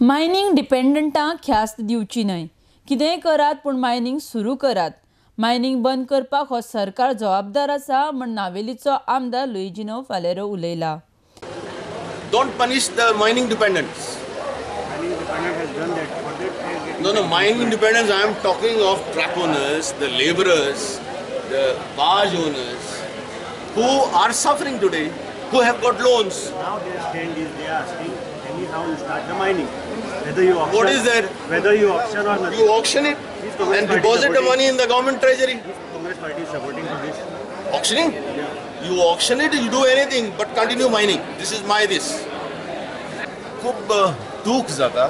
Mining डिपेंडंटांक ख्यास्त दिवची न्हय, कितेंय करात पूण मायनिंग सुरू करात। मायनिंग बंद करपाक हो सरकार जबाबदार आसा म्हण नावेलीचो आमदार लुईजिनो Faleiro उलयला। Don't punish the mining dependents. Mining dependent has done that. For that No, no, mining dependents, I am talking of truck owners, the laborers, the barge owners who are suffering today, who have got loans. Now their stand is they are asking anyhow you start the mining. Whether you auction, what is there? Whether you auction or not. You auction it and deposit the money in the government treasury. Congress party is supporting for this. Auctioning? Yeah. You auction it, you do anything, but continue mining. This is my this. खूब दुःख जाता,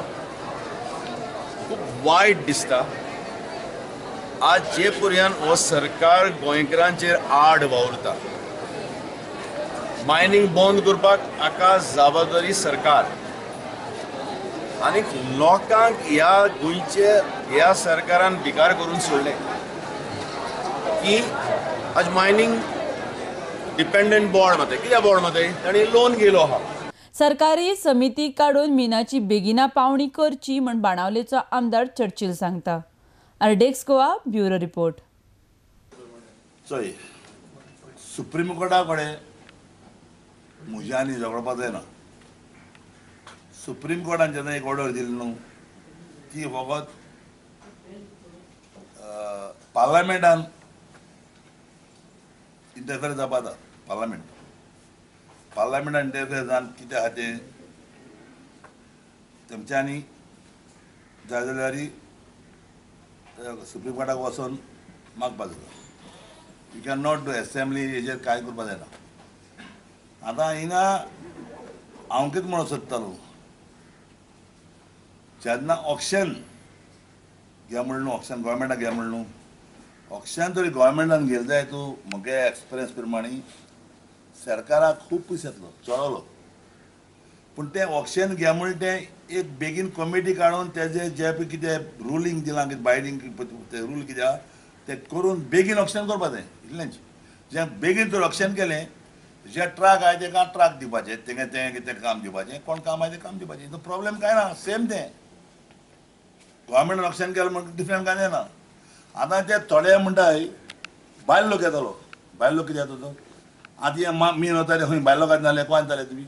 खूब वायट दिसता। आज जे पर्यंत हो सरकार गोंयकारांचेर आड वावुरता, मायनिंग बंद करपाक हाका जबाबदारी सरकार आनी लोकांक ह्या गोंयचे ह्या सरकारान भिकार करून सोडलें की आज मायनिंग डिपेंडंट बोर्ड मातय कित्याक बोर्ड मातय तांणी लोन घेयलो आहा। सरकारी समिती काडून मिनाची बेगिना पावणी करची म्हण बाणावलेचो आमदार चर्चिल सांगता। RDX Goa bureau report. चोय, सुप्रीम कोर्टा कडेन म्हज्यांनी झगडपाक जायना। सुप्रीम कोर्टान जेन्ना एक ऑर्डर दिली न्हू ती फकत पार्लमेंटान इंटरफेर जावपा जाता। पार्लमेंटान इंटरफेर जावन कितें आहा तें तेमच्यांनी जाय जाल्यार सुप्रीम कोर्टाक वचोन मागपाक जाता। You can not do assembly हेजेर कांय करपाक जायना। आतां हिंगा हांव कितें म्हणूंक सोदतालो, जेन्ना ऑक्शन घे म्हणून न्हू, ऑक्शन गोवोरमेंटाक घे म्हणून न्हू, ऑक्शन तरी गोवोरमेंटान घेतले जाय। तूं म्हगे एक्सपिरियन्स प्रमाणे सरकाराक खूब पयशे येतलो चोरलो, पूण तें ऑक्शन घे म्हणून तें एक बेगीन कमिटी काडून तेजें जें पळय कितें रुलींग दिलां, कितें बायडींग तें रूल कितें आहा तें करून बेगीन ऑक्शन करपा जाय। इतलेंच, जें बेगीन तर ऑक्शन केलें, जे ट्रक आहाय तेका ट्रक दिवपाचें, तेंगे तें कितें काम दिवपाचें, कोण काम आहाय तें काम दिवपाचें, हितून प्रॉब्लेम कांय ना। सेम तें गोवोरमेंटान ऑक्शन केलें म्हणून डिफरंट कांय जायना। आतां ते थोडे म्हणटाय बायल लोक येतलो, बायल लोक कितें येता तो आतां हें मीन वताले खंय बायल लोकांत जालें, कोण जालें तुमी